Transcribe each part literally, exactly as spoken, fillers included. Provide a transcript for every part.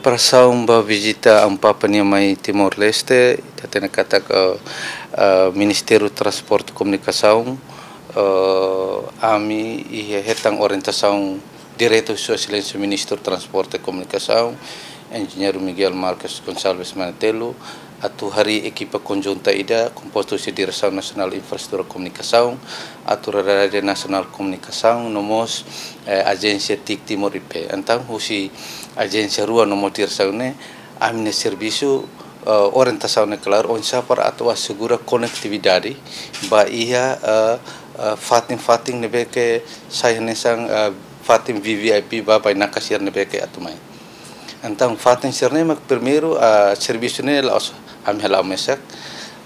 Preparasaun ba vizita Amu Papa nian mai Timor-Leste, ita hatene katak, eh, eh, Ministériu Transporte Komunikasaun, eh, ami iha hetan orientasaun direta husi Sua Exelénsia Ministru Transporte Komunikasaun, Enjeñeiru Miguel Marques Gonçalves Manetelu, atu harii ekipa konjunta ida kompostu husi Diresaun Nasionál Infraestrutura Komunikasaun, Autoridade Nasionál Komunikasaun, no mós, eh, ajénsia TIC Timor I P. Entaun, husi ajénsia rua no mós diresaun ne'e, ami-nia servisu, eh, orientasaun ne'e klaru, oinsá para atu asegura konetividade ba iha, eh, eh, fatin-fatin ne'ebé ke sai hanesan, eh, fatin V V I P ba bainaka sira ne'ebé ke atu mai. Entaun, fatin sira-ne'e mak primeiru, ah, servisu ne'e la'ós ami hala'o mesak,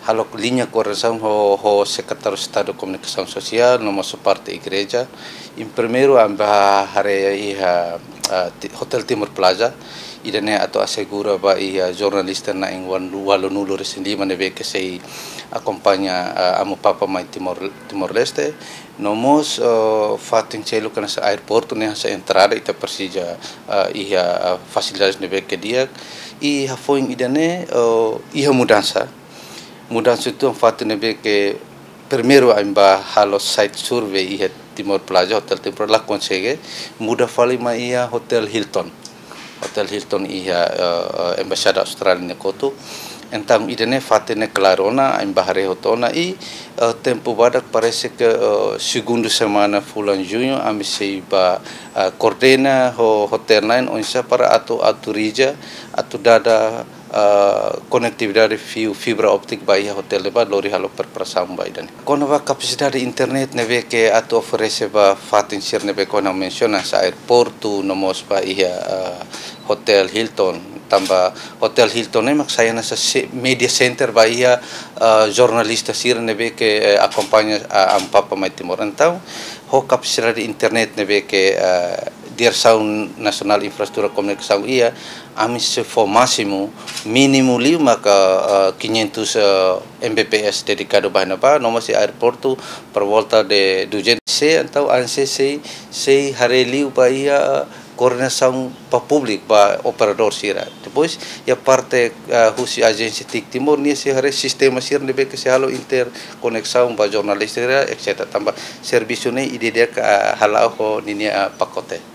halo liña koordenasaun ho, ho Sekretáriu Estadu Komunikasaun Sosiál, no mós parte igreja. Em primeiru, ami bá haree iha, ah, Ti-, Hotel Timor Plaza. Ida-ne'e atu asegura ba iha jornalista na'in wan-, ualunulu-resin-lima ne'ebé ke sei akompaña, ah, Amu Papa mai Timor, Timor-Leste. No mós, eh, fatin seluk hanesan aeroportu ne'e hanesan entrada ita presiza, eh, iha, eh, fasilidades ne'ebé ke di'ak. I hafoin ida-ne'e, eh, iha mudansa. Mudansa uitoan fatin ne'ebé ke primeiru ami bá halo site survey iha Timor Plaza, Hotel Timor la konsege, muda fali mai iha Hotel Hilton. Hotel Hilton iha, eh, eh, Embaixada Austrália nia kotuk. Entaun, ida-ne'e fatin ne'e klaru ona, ami bá haree hotu ona i, eh, tempu badak parese ke, eh, segundu semana fulan Juñu, ami sei bá, eh, koordena ho hotel lain, oinsá para atu autoriza, atu dada, eh, konetividade fiu fibra óptika ba iha hotel ne'ebá, lori halo preparasaun ba ida-ne'e. Kona-ba kapasidade internet ne'ebé ke atu oferese ba fatin sira ne'ebé ke ha'u mensiona hanesan aeroportu, no mós ba iha, eh, Hotel Hilton. Tanba Hotel Hilton ne'e mak sai hanesan se-, media center ba iha, eh, jornalista sira ne'ebé ke, eh, akompaña, eh, Amu Papa mai Timor. Entaun, ho kapasidade internet ne'ebé ke, eh, Diresaun Nasionál Infraestrutura Komunikasaun iha, ami sei fó másimu, mínimu liu maka, eh, quinhentos, eh, M B P S dedikadu ba iha ne'ebá, no mós iha aeroportu por volta de duzentos. Se, entaun, ami sei, sei, sei haree liu ba iha, eh, koordenasaun ba públiku, ba operadór sira. Depois, iha parte, eh, husi ajénsia TIC Timor, nia sei haree sistema sira ne'ebé ke sei halo interkoneksaun ba jornalista sira, et cetera. Tanba servisu ne'e ida-idak, eh, hala'o ho ninia, eh, pakote.